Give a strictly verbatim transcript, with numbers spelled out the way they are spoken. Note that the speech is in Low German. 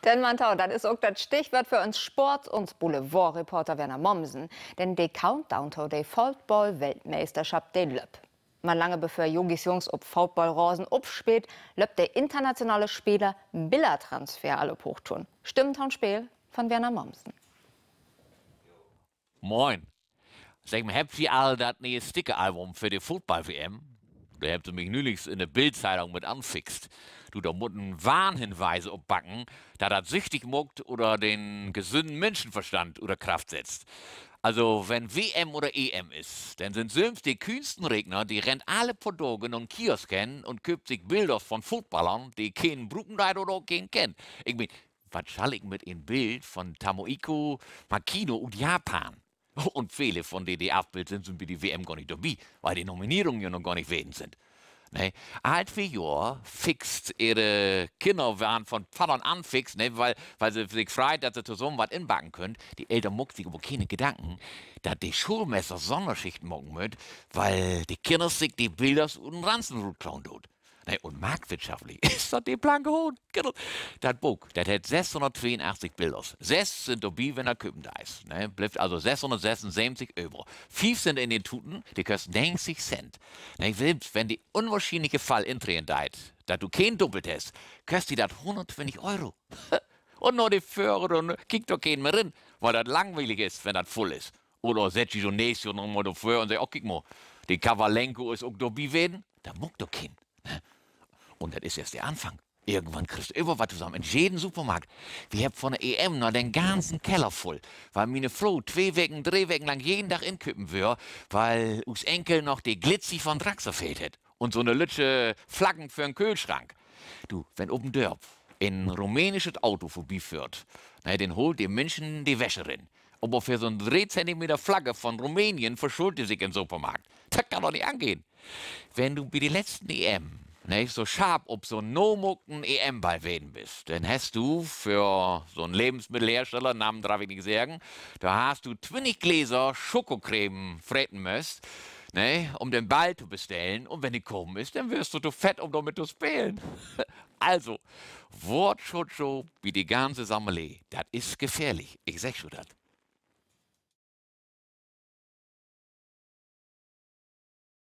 Denn man to, dat is ok dat Stichwoort för uns Sport-, uns Boulevard-Reporter Werner Momsen. Denn de Countdown to de Football-Weltmeisterschap, de löppt. Man lange bevör Jogis Jungs op Footballrasen opspeelt, löppt de internationale Speler-Biller-Transfer al op Hoochtouren. Stimmen to'n Speel von Werner Momsen. Moin. Segg mal, hebbt ji al dat ne'e Sticker-Album för de Football-W M? Dor hebbt se mi nülichs in de Bild-Zeitung mit anfixt. Du, dor mutt en Warnhinwies op baven, dat dat süchtig maakt oder den gesunnen Minschenverstand ut de Kraft sett. Also, wenn W M oder E M is, denn sünd sülvst de kühnsten Rekner, de rennt alle poor Daag na'n Kiosk hen un kööpt sik Biller von Footballern, de keen bruken deit oder ok keen kennt. Ik meen, wat schall ik mit en Bild von Tomohiko Makino ut Japan? Un vele von de, de afbildt sünd, sünd bi de W M gor nich dorbi, wiel de Nomineerungen ja noch gor nich ween sünd. Ne? All twee Johr fixt ehre Kinner, warrn von Vaddern anfixt, ne? Wiel, wiel se sik freit, dat se tosamen wat inbacken köönt. De Eltern maakt sik aver kene Gedanken, dat de Schoolmester Sonnerschicht maken mööt, wiel de Kinner sik de Billers ut den Ranzen rutklauen doot. Ne, un marktwirtschaftlich is dat de blanke Hohn. Genau. Dat Book, dat hett sesshunnerttweeunachtzig Billers. Sess sünd dorbi, wenn du dat köpen deist. Ne, blifft also sesshunnertsessunseventig över. Fief sünd in de Tuten, de köst negentig Cent. Ne, sülvst wenn de unwahrschienliche Fall intreden deit, dat du keen Dubbelt hest, köst di dat hunnerttwintig Euro. Un na de Vörrunne kiekt dor keen mehr rin, wiel dat langwielig is, wenn dat vull is. Oder sett sik so 'n nächst Johr noch mal dorvör un seggt: Oh, kiek mal, de Kawalenko is ok dorbi ween. Dat maakt doch keen. Un dat is eerst de Anfang. Irgendwann kriggst överall wat tosamen. In jeden Supermarkt. Wi hebbt von de E M noch den ganzen Keller vull, wiel miene Fro twee Weken, dree Weken lang jeden Dag inköpen wöör, wiel us Enkel noch de Glitzi von Draxler fehlt hett un so 'ne lüttje Flaggen för 'n Köhlschrank. Du, wenn op 'n Dörp en rumänischet Auto vörbiföhrt, ne, denn haalt de Minschen de Wäsche rin. Aver för so 'n dree Zentimeter Flagge von Rumänien verschullt de sik in'n Supermarkt. Dat kann doch nich angahn. Wenn du bi de letzten E M, ne, so scharp op so 'n namaakten E M-Ball ween büst, denn hest du för so 'n Levensmiddelhersteller, Namen dröff ik nich seggen, dor hest du twintig Gläser Schokocreme freten müsst, ne, um den Ball to bestellen. Un wenn de kamen is, denn wörst du to fett, um dormit to spelen. Also, Woortschutz bi de ganze Samelee, dat is gefährlich. Ik segg jo dat.